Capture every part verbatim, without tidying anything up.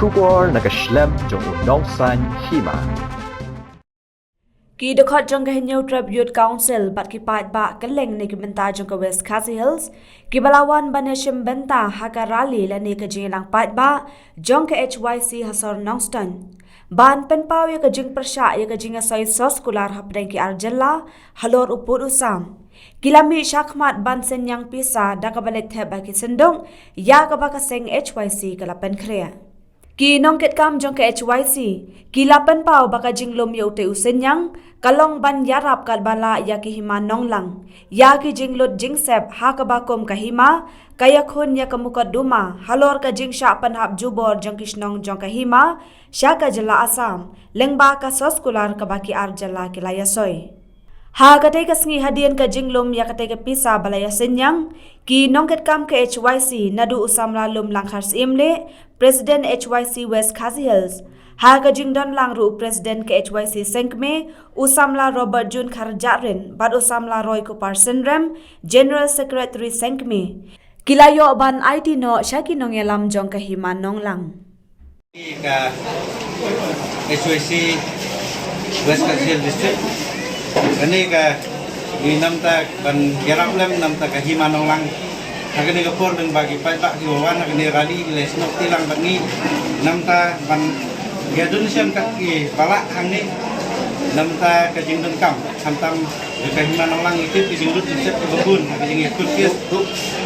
Khubor na ka shlem jong u nongsan hima. Ki dkhot jong ka Hynñiewtrep Youth Council bad ki paidbah kylleng na ki bynta jong ka West Khasi Hills kiba la wan ban ïashim bynta ha ka rally lane ka jingïalang paidbah jong ka H Y C ha sor Nongstoiñ ban pynpaw ïa ka jingpyrshah ïa ka jingïasoi soskular hapdeng ki ar jylla halor u pud u sam. Ki la mih shakhmat ban synñiang pisa da kaba leit thep ha ki synduk ïa kaba ka seng H Y C ka la pynkhreh. Ki nongkitkam jong ka H Y C ki la pynpaw ba ka jinglum ïa utei u synñiang ka long ban ïarap katba lah ïa ki hima nonglang ïa ki jinglut jingsep ha kaba kum ka hima ka ïakhun ïa ka mukotduma halor ka jingshah pynhap jubor jong ki shnong jong ka hima sha ka jylla Assam lyngba ka soskular kaba ki ar jylla ki la ïasoi. Ha katei ka sngi hadien ka jinglum ïa katei ka pisa ba la ïasynñiang, ki nongkitkam ka H Y C naduh u samla Lumlang Kharsyiemlieh, President H Y C West Khasi Hills, ha ka jingdon lang ruh u President ka H Y C seng kmie, u samla Robert June Kharjahrin bad u samla Roykupar Synrem, General Secretary seng kmie, ki la ïoh ban aiti noh sha ki nongïalam jong ka hima nonglang. Ka H Y C West Khasi Hills District, kane ka ngi namta ban ïarap lem namta ka hima nonglang. Ha kane ka por dang ba ki paidbah ki wan ha kane rally ki la snoh tilang bad ngi namta ban ïa donation kat kiba lah hangne namta ka jingdonkam. Khamtam ïa ka hima nonglang ïa ki jinglut jingsep kiba bun ha ka jingïakhun pisa.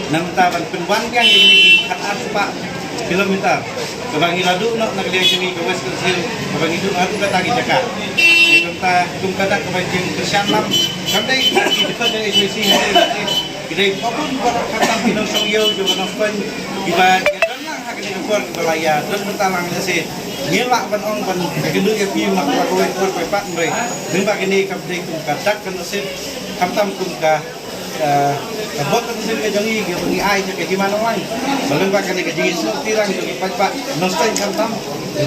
Namta ban pynwan biang ïa kine ki khatar spah kilometer kaba ngi la duh noh na ka liang jong ngi ka West Khasi Hills kaba ngi duh haduh kata ki jaka. Ïa kumta kum kata kaba jingkyrshan lam kam dei ki dkhot jong H Y C ha ki dei babun baroh khamtam ki nongshong ïew jong ka Nongstoiñ kiba ïa don lang ha kane ka por kiba la ïa don bynta lang lehse ngi lah ban ong ban ïakynduh ïa phi ma kaba kawei ka por kawei pat hynrei lyngba kane kam dei kum ka dak ka nusip khamtam kum ka eh, ka bok ka nusip ka jong ngi kaba ngi ai ïa ka hima nonglang. Ba lyngba kane ka jingïasnoh tilang jong ki paidbah Nongstoiñ khamtam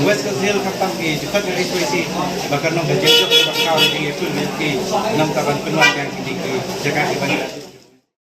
West Khasi Hills khamtam ki dkhot jong H Y C ba kan long ka jingjop kaba khaw ïa jingïakhun ïa ki namta ban pynwan biang kine ki jaka kiba ngi